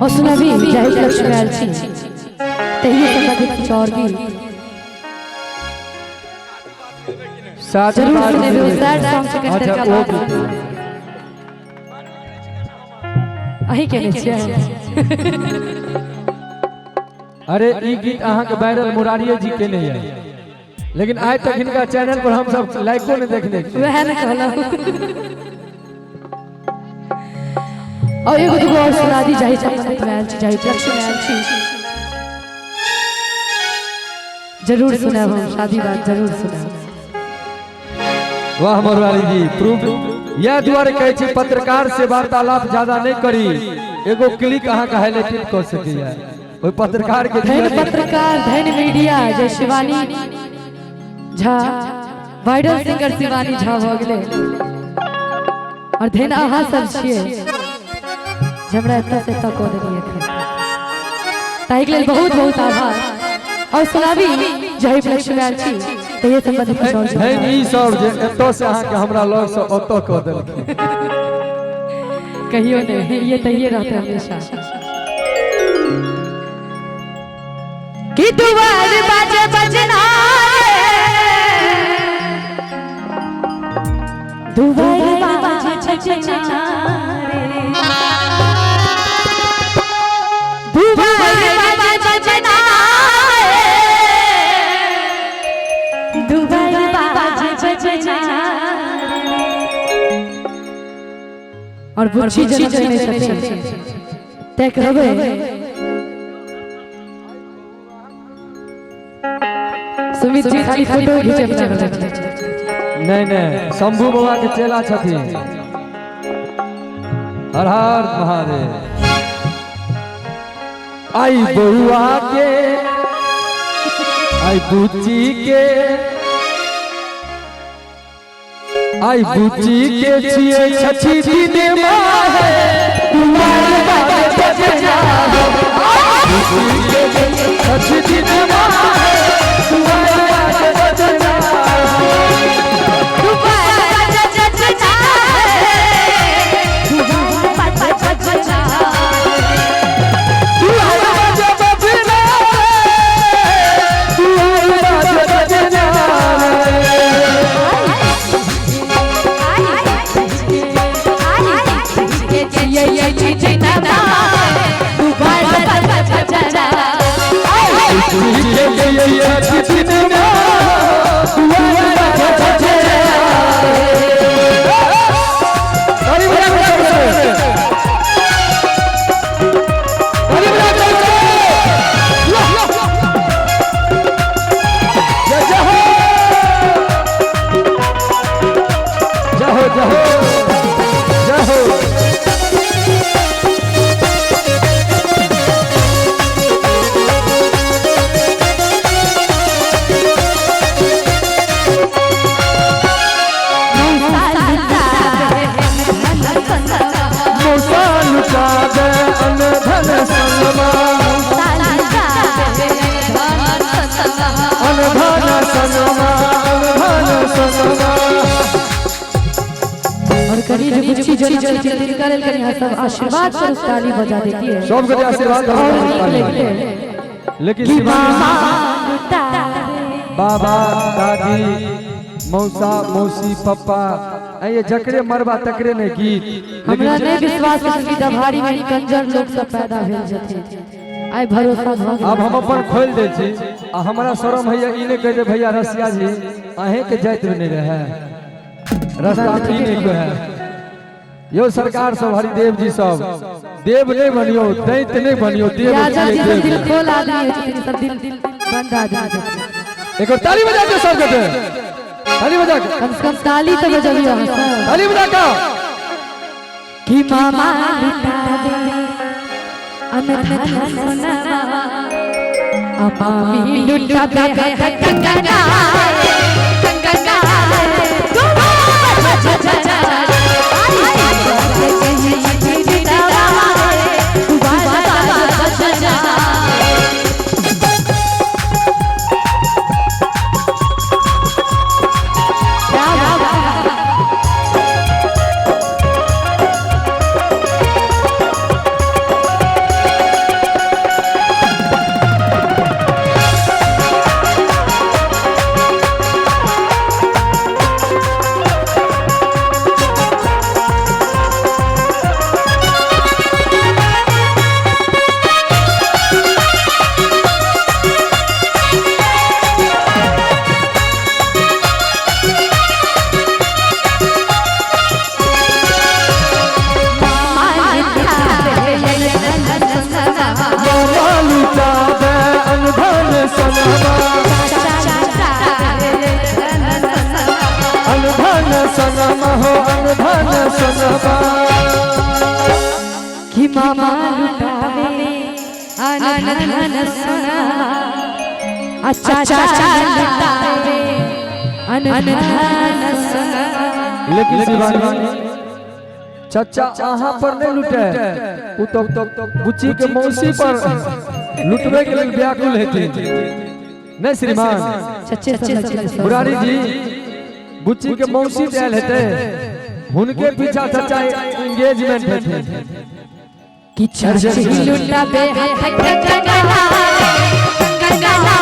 और सुनबी जाहि उपलक्ष्य में आयल छी तहिए संबंधित किछु और गीत शादी जरूर बाद सुनेबै। में सैड सॉन्ग छै कनि अच्छा तनिका ओ बाद गीत। अहीं केने छियै? अरे ई गीत अहाँ के वायरल मुरारिये जी केने ये, लेकिन आइ तक हिनका चैनल पर हम सब लाइको नहीं देखने छी। वएह ने कहलहुँ। और एगो दूगो और सुना दी, जाहि संबंधित में आयल छी, जाहि उपलक्ष्य में आयल छी, जरूर सुनाब हम। शादी बात जरूर सुनाब। वाह मुरारी जी, प्रूफ। यह दुआरे कहै छी पत्रकार से वार्तालाप ज्यादा नहीं करी, एगो क्लिक अहाँ के हाईलाइटेड कर सकैया ओहि पत्रकार के। धन्य पत्रकार, धन्य मीडिया। जय शिवानी झा, वायरल सिंगर शिवानी झा भऽ गेलै। और धन्य अहाँ सब छियै जे हमरा एतऽ से एतऽ कऽ देलियै एखन, ताहिके लेल बहुत बहुत आभार। और सुनाबी, जाहि उपलक्ष्य में आयल छी तहिए संबंधित किछु और धन्य सुनाबी। ई सब जे एतऽ से अहाँ के हमरा लग से ओतऽ कऽ देलखिन। कहियो नहीं, ये तहिए रहते हमेशा कि दुआर बाजे बजना रे, दुआर बाजे बजना रे, दुआर बाजे बजना रे, दुआर बाजे बजना रे। और बुच्ची जन्म लेने छथिन तै कहबै। सुमित जी खाली फोटो घिचै में लागल छथिन। नहीं नहीं, शंभू बाबा के चेला छथिन। हर हर महादेव। आई बउआ के, आई बुच्ची के, आई बुच्ची के छियै छठी दिन माहे, दुआर बाजे बजना। बुच्ची के छठी दिन माहे, दुआर बाजे बजना। दुआर बाजे बजना रे, दुआर बाजे बजना। दुआर बाजे बजना रे, दुआर बाजे बजना रे। ये ये दुआर बाजे बजना। बुच्ची के छियै छठी दिन माहे, दुआर बाजे बजना। ताली बजा के सब। ताली बजा के सब। जय जय हो, जय हो, जय हो, जय हो। मौसा लुटा दे अन धन सनमा, अन धन सनमा, अन धन सनमा। और कनी जो बुच्ची जन्म लेने छथिन तिनका लेल कनी अहाँ सब आशीर्वाद स्वरूप ताली बजा देती है। सब गोटे आशीर्वाद और दो। नीक लगते। लेकिन कि शिवानी मामा लुटा दे। बाबा, दादी, मौसा, मौसी, पप्पा, ये जकरे मरबा तकरे ने गीत। हमरा लेकिन नहीं विश्वास है कि डभारी में कंजर लोग सब पैदा भेल छथिन। आइ भरोसा भऽ गेल। आब हम अपन खोलि दै छी आ हमरा शरम होइया ई नहि कहि दे भैया रसिया जी अहें के जाइत में नहीं रहे, रास्ता में ई नहि कहै यौ। सरकार सब, हरिदेव जी सब, देव नहीं बनियो, दैत नहीं बनियो, देव यादव जी छियै सब देव। दिल खोल आदमी होइ छथिन, सब दिल बंद आदमी छथिन। एक बार ताली बजा के सब गोटे ताली बजा के। कम से कम ताली तो बजबियो अहाँ सब। ताली बजा के। कि मामा लुटा दे अन धन सोनवा, आ मामी लुटा दे है कंगना कंगना। अन धन सोना आ चाचा लुटावे अन धन सोना। लेकिन शिवानी चचा अहाँ पर नहीं लुटे, उ तो बुच्ची के मौसी पर लुटबे के लेल व्याकुल हेथिन। नहीं श्रीमान? चचे सब। मुरारी जी, बुच्ची के मौसी जे आयल हेतै, हुनके पीछा चचा एंगेजमेंट हेथिन। कि चाची लुटावे हाथ कंगना कंगना।